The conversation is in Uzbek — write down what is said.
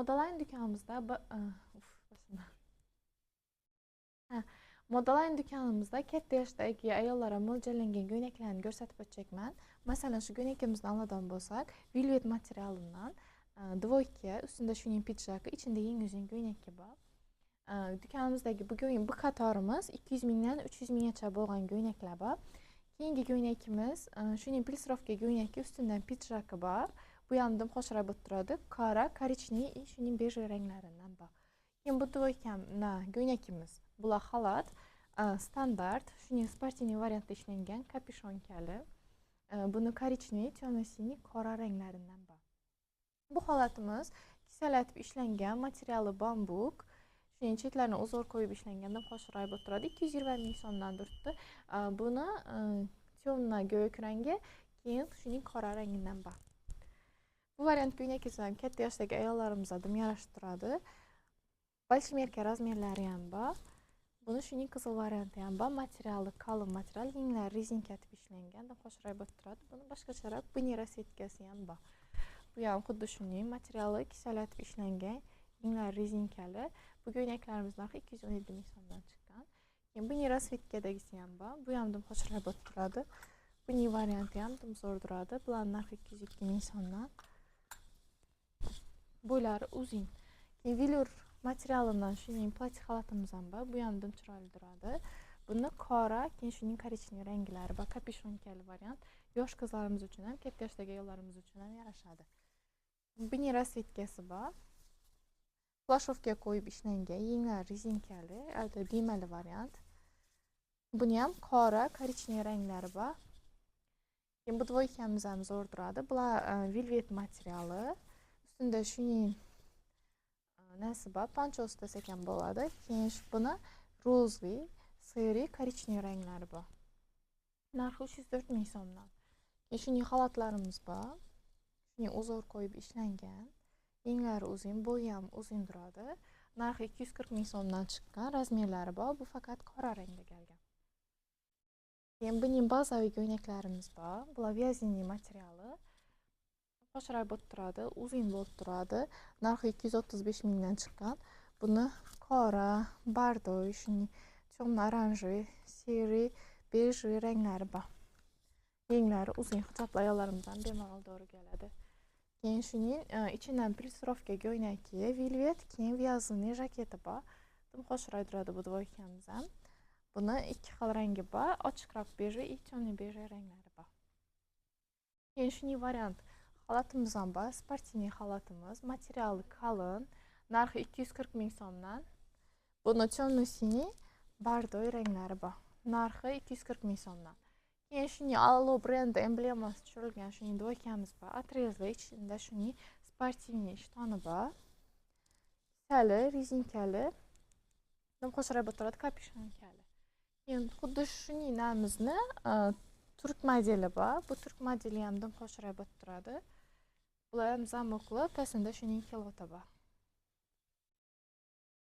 Modaline do'konimizda uf, boshimdan. Ha, Modaline do'konimizda katta yoshdagi ayollarga mo'ljallangan ko'ylaklarni ko'rsatib o'tjakman. Masalan, shu ko'ylagimizni oladigan bo'lsak, velvet materialidan двойка, ustida shuning pidjaki, ichida yeng uzun ko'ylaki bor. Do'konimizdagi bugun bu qatorimiz 200 mingdan 300 minggacha bo'lgan ko'ylaklar bor. Keyingi ko'ylakimiz shuning плиссировка ko'ylaki, ustidan pidjaki bor. Bu ham dim qo'shirab bo'lib turadi. Qora, коричневый и shuning бежевый ranglaridan bor. Keyin bu двойка ko'ylakimiz. Bular xalat, standart, shuning спортивный variantda ishlangan, капюшонка li. Buni коричневый, темно-синий, qora ranglaridan bor. Bu xalatimiz kisalatib ishlangan, materiali bambuk. Shuning chetlarini узор qo'yib ishlangan, dim qo'shirab bo'lib turadi. 220 ming so'mdan turibdi. Buni темно ko'k rangi, keyin shuning qora rangidan bor. Bu variant ko'ylakimiz ham katta yoshdagi ayollarimizga dim yarashib turadi. Большемерка razmerlari ham bor. Buni shuning qizil varianti ham bor. Materiali qalin material, yenglari rezinka etib ishlangan, dim qo'shirab bo'lib turadi. Buni boshqacharoq buni расцветка si ham bor. Bu ham xuddi shuning materiali kisalatib ishlangan, yenglari rezinkali. Bu ko'ylaklarimiz narxi 217 ming so'mdan chiqqan. Keyin buni расцветка dagisi ham bor. Bu ham dim qo'shirab bo'lib turadi. Buning varianti ham dim zo'r turadi. Bularning narxi 202 ming so'mdan. Bo'ylari uzun. Keyin velur materialidan shuning платье xalatimiz ham bor. Bu ham dim chiroyli turadi. Buni qora, keyin shuning коричневый ranglari bor. Капюшонка li variant. Yosh qizlarimiz uchun ham, katta yoshdagi ayollarimiz uchun ham yarashadi. Buning расцветка si bor. Плашовка qo'yib ishlangan, yenglari rezinkali, albatta düymali variant. Buni ham qora, коричневый ranglari bor. Keyin bu двойка miz ham zo'r turadi. Bular velvet materiali. Ustida shuning nasi bor, ponchosi desak ham bo'ladi. Keyin shu buni розовый, серый, коричневый ranglari bor. Narxi 304 ming so'mdan. Keyin shuning xalatlarimiz bor. Shuning узор qo'yib ishlangan. Yenglari uzun, bo'yi ham uzun turadi. Narxi 240 ming so'mdan chiqqan, razmerlari bor. Bu faqat qora rangda kelgan. Keyin buning bazaviy ko'ylaklarimiz bor. Bular вязаный materiali. Qo'shiray bo'lib turadi, uzun bo'lib turadi. Narxi 235 mingdan chiqqan. Buni qora, бордо, shuning темно оранжевый, серый, бежевый ranglari bor. Yenglari uzun, hijobli ayollarimizdan bemalol to'g'ri keladi. Keyin shuning ichidan плиссировка ko'ylaki, velvet, keyin вязаный jaketi bor. Dim qo'shiray turadi bu двойка miz ham. Buni ikki xil rangi bor, ochiqroq бежевый и темный бежевый ranglari bor. Keyin shuning variant xalatimiz ham bor, спортивный xalatimiz, materiali qalin, narxi 240 ming so'mdan. Buni темно синий, бордо ranglari bor. Narxi 240 ming so'mdan. Keyin shuning Allo brendi emblemasi tushirilgan shuning двойка miz bor. Отрез li, ichida shuning спортивный ishtoni bor. Kisali, rezinkali. Dim qo'shirab turadi, капюшонка li. Keyin xuddi shuning namizni turk modeli bor. Bu turk modeli ham dim qo'shirab turadi. Bular ham замок li, pastida shuning кюлоти bor.